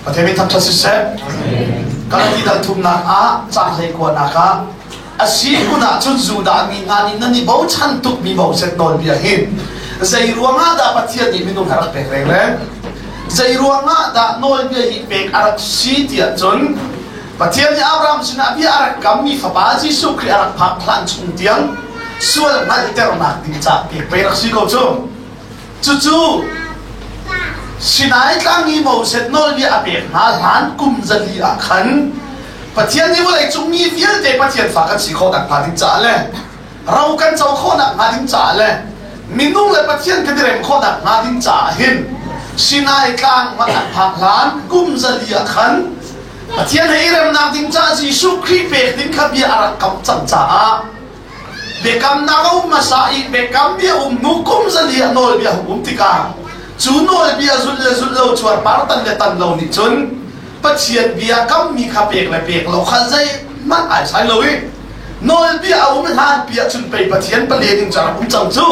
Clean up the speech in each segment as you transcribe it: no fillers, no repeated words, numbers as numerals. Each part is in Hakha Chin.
Pathian min thangṭhat siseh. Galati dal thumnak ah caang hleikuanak ah a si kun ahcun Judah mi hna nih nan i bochan tukmi Moses nawlbia hi zei ruangah dah Pathian nih minung a rak pek reng le zei ruangah dah nawlbia hi pek a rak si tiah cun Pathian nih Abraham sinah bia a rak kammi fapa Jesuh Khrih a rak phak hlan chung tiang sual hngalhternak ding caah pek pei rak si ko cu. Cucu Sinai tlang i Moses nawlbia a pek hna hlan kum 400 ah khan Pathian nih vawleicung mi vialte Pathian fa kan si khawh nakhnga ding caah le ro kan co khawh nakhnga ding caah le minung le Pathian kan i rem khawh nakhnga ding caah hin Sinai tlang hmanh an phak hlan kum 400 ah khan Pathian he i remnak ding caah Jesuh Khrih pek ding kha bia a rak kamh cang caah biakamnak a um hmasa i biakam bia um hnu kum 400 ah nawlbia hung um tikah cu nawlbia zulh le zulh lo cuarpar tan le tan lo nih cun Pathian bia kammi kha pek le pek lo kha zeihmanh ai sai lo i nawlbia a um hlan pi ahcun pei Pathian pale ding cu a rak um cang cu.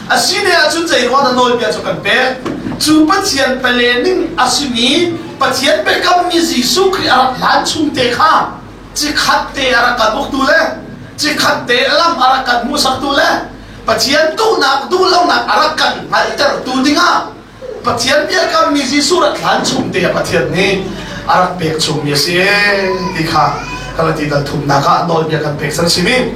A si ne ahcun zei ruang dah nawlbia cu kan pek? Cu Pathian pale ning a simi Pathian biakammi Jesuh Khrih a rak hlan chung te kha cikhat te a rak kan uktu le cikhat te lam a rak kan hmuhsaktu le Pathian duhnak duhlonak a rak kan hngalhtertu dingah Pathian biakammi Jesuh rat hlan chung te ah Pathian nih a rak pek chungmi a si ti kha Galati dal thumnak ah nawlbia kan pek san simi.